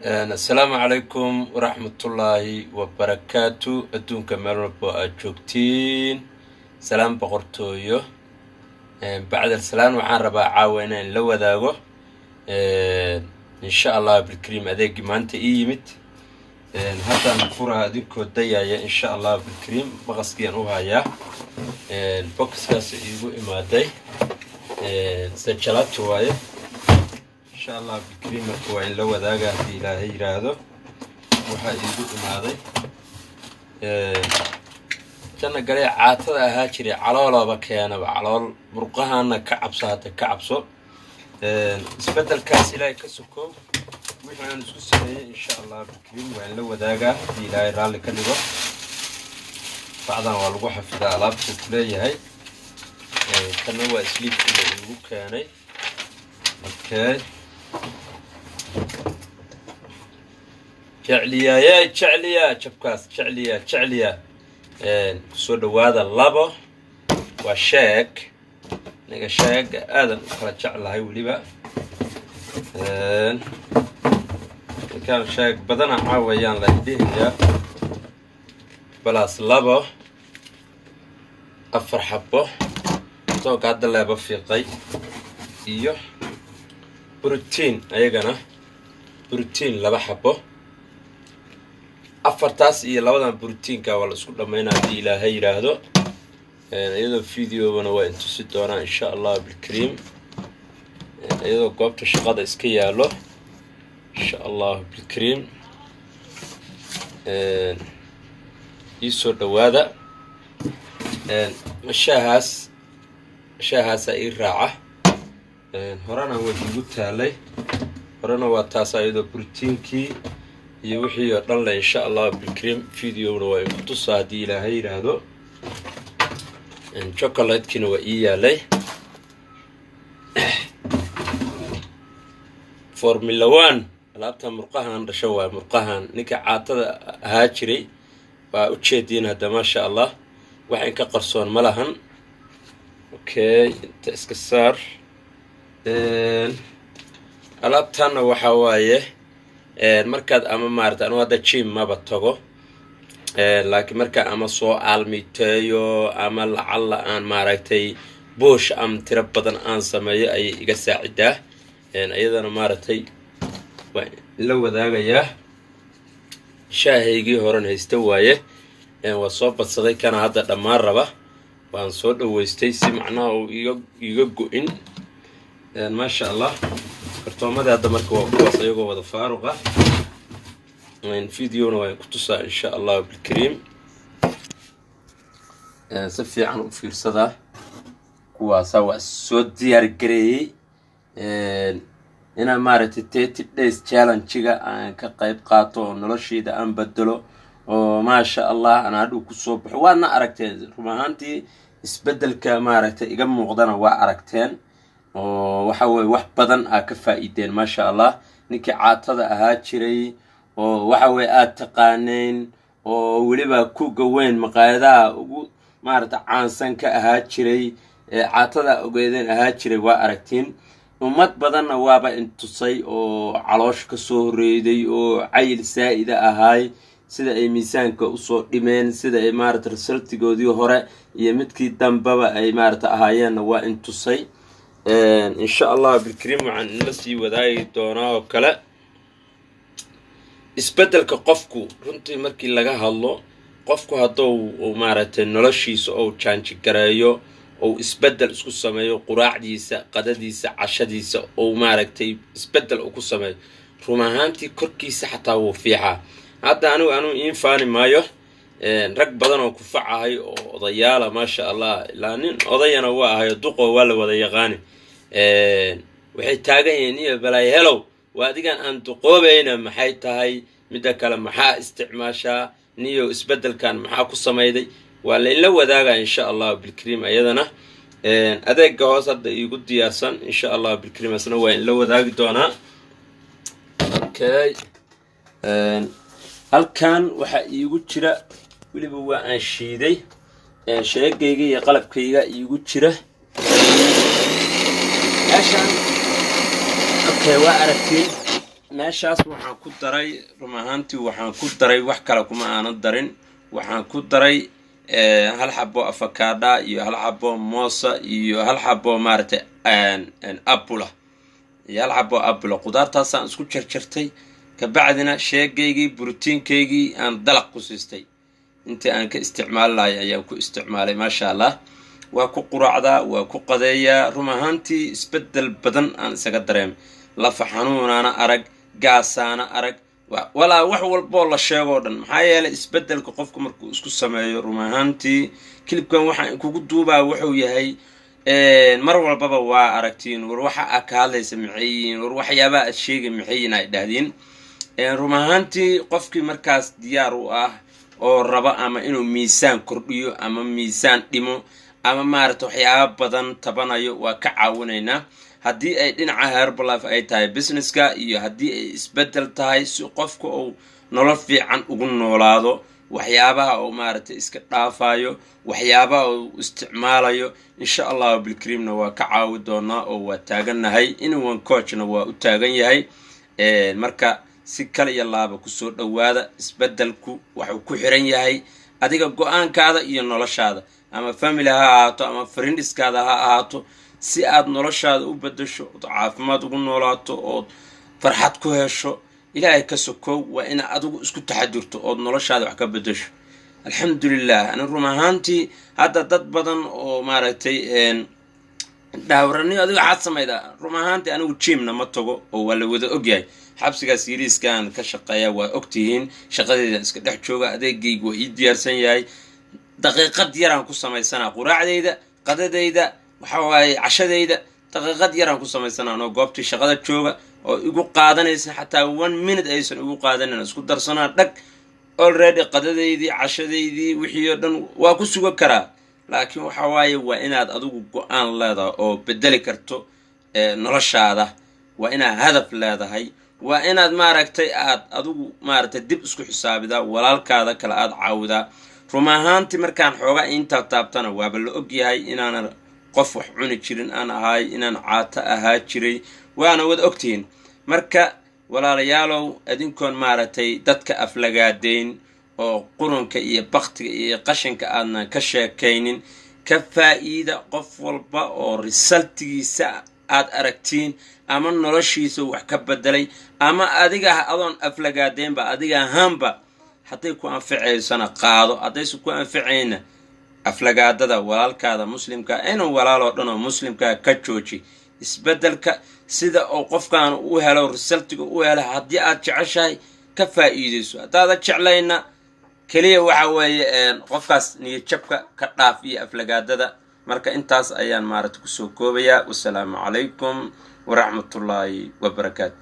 Assalaamu calaykum waraxmatullaahi wabarakaatu. Adduunka meel walbo aad joogtiin, salaam boqortooyo. Bacdal salaan, waxaan rabaa caawa inaan la wadaago, insha Allah bilkariim, adeegii maanta ii yimid. Haddaan furaha idinkoo dayaya, insha Allah bilkariim, maqaskiiaan u hayaa. Boxkaas iigu imaaday sajalato waaye, insha Allah bilkariim. Marka waa in la wadaaga haddii Ilaahay yiraahdo. Waxaa iigu imaaday janna galee caatada ahaa jiray, caloolooba keenaba calool murqahana ka cabso, hadda ka cabso. Isbedelkaas Ilaahay ka sokow, wixii aan isku sameeyey, insha Allah bilkariim, waa in la wadaagaa haddii Ilaahay raalli ka dhigo. Bacdan waa lagu xafidaa alaabtuu kuleeyahay. Kana waa sleevekii la iigu keenay. Okay, jecliyaa yey, jecliyaa jabkaas, jecliyaa, jecliyaa. Kusoo dhawaada. Labo waa sheeg, aniga sheega aadan u kala jeclahay. Weliba ninkaan sheeg badana caawayaan la idhihayaa. Balaas labo, afar xabo tooga hadda leeba fiiqay iyo brotiin, ayagana brotiin laba xabo. Afartaas iyo labadan brotiinka waa la isku dhammaynaa haddii Ilaahay yidhaahdo. Iyadoo videobana waa intusi doonaa, insha Allah bilkariim, iyadoo goobta shaqada iska yaalo, insha Allah bilkariim. Iisoo dhawaada. Shaahaas, shaahaasaa ii raaca. Horena waa iigu taalay, horena waa taasa, iyadoo brotiinkii iyo wixii oo dhan le, insha Allah bilkariim. Videona waa iku tusaa haddii Ilaahay yidhaahdo. Chocolatekiina waa ii yaalay. Formula One, alaabta murqahan dhasho waay. Murqahan ninka caatada ahaa jiray waa ujeediin hadda, maasha Allah, wax in ka qarsoon ma lahan. Okay, inta iska saar. Alaabtanna waxaa waaye markaad ama maarata, anu hadda gym maba tago, laakiin marka ama soo aalmiteeyo ama lacalla aan maaragtay buush am tiro badan aan sameeyo, ayay iga saacidaa. Iyadana maaragtay waa la wadaagayaa. Shaahaygii horan haysta waaye, waa soo badsaday. Kana hadda dhammaan raba, waan soo dhaweystay si macnaha uu iga go-in, maasha Allah. Kartoomadii hadda marka waa kuwaas, iyagoo wada faaruqa. Videona waan ku tusaa, insha Allah bilkariim. Si fiican u fiirsadaa, kuwaasaa waa soo diyaar gareeyey inaan maaragtay 30 days challenge-ga aan ka qayb qaato oo nolosheyda aan bedelo oo maasha Allah aan hadhow kusoo baxo. Waadna aragteen, run ahaantii isbedelka maaragtay iga muuqdana waa aragteen, oo waxa weye wax badan aa ka faa'iideen, maasha Allah. Ninkii caatada ahaa jiray oo waxa weye aada taqaaneyn, oo weliba kuga weyn maqaayadaha ugu maaragtay caansan ka ahaa jiray, caatada ogeedeen ahaa jiray, waa aragtiin. Ummad badanna waaba intusay oo caloosha kasoo horreeyday oo cayil saa'ida ahaay, sida ay miisaanka usoo dhimeen, sida ay maaragtay resultigoodii hore iyo midkii dambaba ay maaragtay ahaayeenna waa intusay. Insha Allah bilkariim, waxaan inla sii wadaagi doonaa oo kale isbeddelka qofku. Runtii markii laga hadlo, qofku hadduu maaragtay noloshiisa ou jaanjigareeyo, ou isbeddel isku sameeyo, quraacdiisa, qadadiisa, cashadiisa ou maaragtay isbeddel u ku sameeyo, run ahaantii korkiisa xataa wuu fiixaa. Hadda anigu iin faani maayo, rag badan oo kufacahay oo odayaala, maasha Allah, ilaa nin odayana waa ahayo, duqo waa la wada yaqaani, waxay taagan yihiin iyo balaay helow, waa adigan aan duqoobayna. Maxay tahay midda kale? Maxaa isticmaashaa niyo? Isbeddelkan maxaa ku samayday? Waa lainla wadaagaa, insha Allah bilkariim. Ayadana adeega hoos hadda iigu diyaarsan, insha Allah bilkariim, asna waa inla wadaagi doonaa. Okay, halkan waxaa iigu jira, weliba waa aan shiiday, sheegayga iyo qalabkayga iigu jira meeshaan. Okay, waa aragtiin. Meeshaas waxaan ku daray, run ahaantii waxaan ku daray, wax kale kuma aanan darin. Waxaan ku daray hal xabo avocado iyo hal xabo moosa iyo hal xabo, maaragtay, apple iyo hal xabo apple. Qudaartaasaan isku jarjartay. Kabacdina shake-gaygii proteinkaygii aan dalaq ku siistay. Intii aan ka isticmaali lahay ayaan ku isticmaalay. Maasha Allah, waa ku quraacdaa, waa ku qadeeyaa. Run ahaantii isbedel badan aan isaga dareemay. Lafa xanuunaana arag, gaasaana arag, walaa wax walboo la sheegoo dhan. Maxaa yeelay, isbedelka qofku markuu isku sameeyo, run ahaantii clipkan waxaan kugu duubaa wuxuu yahay, mar walbaba waa aragtiin, "War, waxa aad ka hadlaysa maxay yihiin? War, waxyaabaha aad sheegay maxay yihiin?" ay dhahdiin. Run ahaantii qofkii markaas diyaar u ah oo raba ama inuu miisaan kordhiyo ama miisaan dhimo ama, maaragta, waxyaaba badan tabanayo, waa ka caawinaynaa. Haddii ay dhinaca Herbalife ay tahay businesska iyo haddii ay isbedel tahay, si qofka uu nolol fiican ugu noolaado, waxyaabaha uu, maaragtay, iska dhaafayo, waxyaabaha uu isticmaalayo, insha Allahu bilkariimna waa ka caawi doonaa oo waa taagannahay. Anyone coachna waa u taagan yahay. Marka si kal iyo laaba kusoo dhowaada. Isbedelku waxuu ku xiran yahay adiga go-aankaada iyo noloshaada, ama family ha ahaato ama friendskaada ha ahaato. Si aad noloshaada u bedesho, ood caafimaad ugu noolaato, ood farxad ku hesho, Ilaahay ka sokow, waa inaad adigu isku taxadirto ood noloshaada wax ka bedesho. Alxamdulilah, ani run ahaantii hadda dad badan oo, maaragtay, dhaawraniyo, "Adiga waxaad samaydaa?" Run ahaantii anigu gymna ma tago oo waa la wada ogyahay. Xabsigaas yariiskaan ka shaqeeya, waa ogtihiin. Shaqadeydan iska dhex jooga, adeegaygu waa ii diyaarsan yahay. Daqiiqad yaraan ku samaysanaa quraacdayda, qadadayda, waxa waaye cashadayda. Daqiiqad yaraan ku samaysanaa anoo goobtii shaqada jooga oo igu qaadanaysa xataa one minute aysan igu qaadanin. Isku darsanaa dhag, already qadadaydii, cashadaydii, wixii oo dhan waa ku sugan karaa. Laakiin waxa waaye, waa inaad adigu go-aan leedahay oo bedeli karto noloshaada. Waa inaad hadaf leedahay. Waa inaad, maaragtay, aad adigu, maaragtay, dib isku xisaabidaa, walaalkaada kale aad caawidaa. Run ahaantii markaan xoogaa intaa taabtana, waaba la ogyahay inaanan qof wax cuni jirin aan ahay, inaan caato ahaa jiray, waana wada ogtihiin. Marka walaalayaalow, adinkoon, maaragtay, dadka aflagaadayn oo qurunka iyo baktiga iyo qashinka aadnan ka sheekaynin, ka faa'iida. Qof walba oo resultigiisa aad aragtiin ama noloshiisa wax ka bedelay, ama adiga adoon aflagaadaynba, adiga ahaanba hadday ku anfacaysana qaado, haddayse ku anficayna, aflagaadada walaalkaada muslimka, inuu walaaloo dhan oo muslimkaa ka jooji. Isbeddelka sida uu qofkan u helo, resultiga u helo, haddii aad jeceshahay ka faa'iideyso. Haddaadan jeclayna, keliya waxa weeye qofkaas niyadjabka ka dhaaf iyo aflagaadada. Marka intaas ayaan, maaragta, kusoo koobayaa. Wasalaamu calaykum waraxmatullaahi wabarakaatu.